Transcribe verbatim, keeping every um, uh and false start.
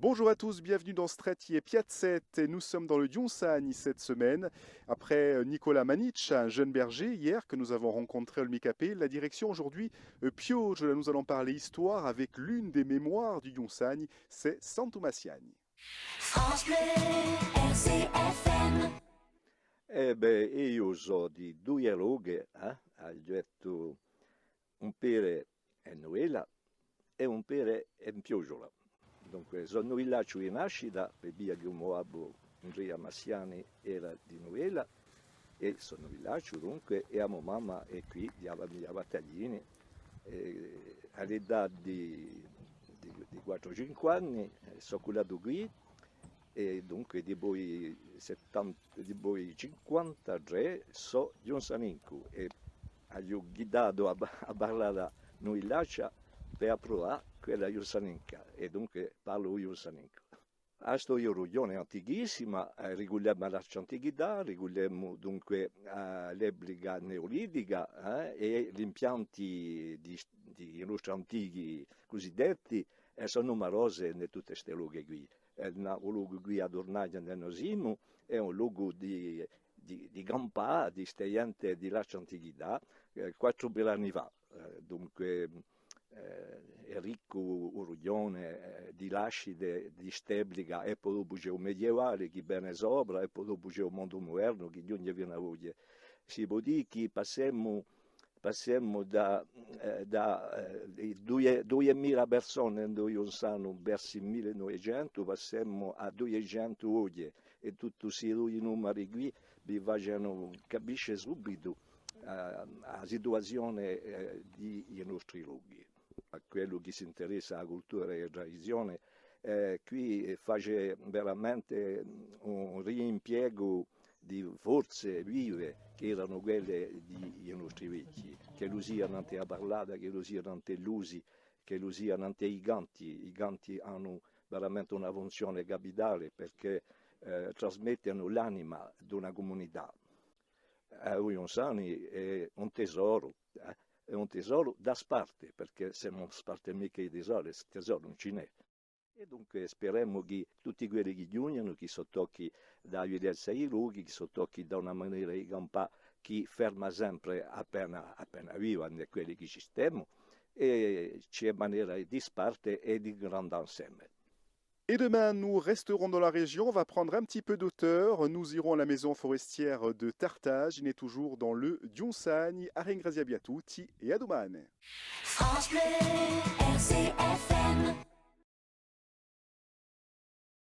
Bonjour à tous, bienvenue dans Stretti è Piazzette. Nous sommes dans le Ghjunsani cette semaine. Après euh, Nicolas Maniccia, un jeune berger, hier, que nous avons rencontré au Micapé, la direction aujourd'hui euh, Pioggia. Là, nous allons parler histoire avec l'une des mémoires du Ghjunsani, c'est Santu Massiani. France Bleu, R C F M. Eh bè, eiu sò di duie loghe, eh? Aghju dettu un pede in Nuvella è un pede in Pioggia. Dunque, sò nuvillacciu di nascita, per via chì u mo babbu Andria Massiani era di Nuvella, è sò nuvillacciu, dunque, è a mo mamma hè quì, di a famiglia Battaglini, è à l'età di, di, di quattru o cinque anni, eh, sò cullatu quì, è dunque dipoi settanta, dipoi cinquantatrè sò ghjunsanincu è aghju ghjidatu a, a parlata nuvillaccia per appruvà quella ghjunsaninca, è dunque parlu u ghjunsanincu. A storia di u rughjone hè antichissima, eh, ricullemu à l'alta antichità, ricullemu dunque à l'epica neolitica, eh, è l'impianti di, di i nostri antichi cusidetti, eh, sò numerosi in tutti sti lochi quì. Eh, na-, u locu quì à Turnaglia induve no simu, hè un locu di, di, di campà, di sta ghjente di l'alta antichità, eh, quattru mila anni fà. Eh, dunque, eh, hè riccu u rughjone, eh, di lascite, di st'epica, è po dopu ci hè u medievale chì vene sopra, è po dopu ci hè u mondu mudernu chì ghjunghje finu à oghje. Si pò dì chì passemu Passemu da, eh, da, eh, i dui, duiemila persone induve eiu sò, versu u mille novecentu, passemu à duiecentu oghje, è tutti sti dui numeri quì vi facenu capisce subitu, eh, a situazione, eh, di i nostri lochi. À quellu chì s'interessa à a cultura è a tradizione, eh, quì face veramente un riimpiegu di forze vive chì eranu quelle di, di i nostri vechji, ch'ellu sia nant'à a parlata, ch'ellu sia nant'à l'usi, ch'ellu sia nant'à i canti. I canti anu veramente una funzione capitale perchè, eh, trasmettenu l'anima d'una cumunità. Eh, u Ghjunsani hè un tesoru, eh, hè un tesoru da sparte, perchè s'è ùn sparte micca i tesori, tesoru ùn ci n'hè. È dunque speremu chì tutti quelli chì ghjunghjenu, chì sò tocchi da a villezza di i lochi, chì sò tocchi da una manera di campà chì ferma sempre appena, appena viva, in quelli chì ci stemu, è ci hè manera di sparte è di ingrandà inseme. Et demain, nous resterons dans la région, on va prendre un petit peu de hauteur, nous irons à la maison forestière de Tartagine, on est toujours dans le Ghjunsani, à ringrazià vi à tutti è à dumane. France Bleu, R C F M.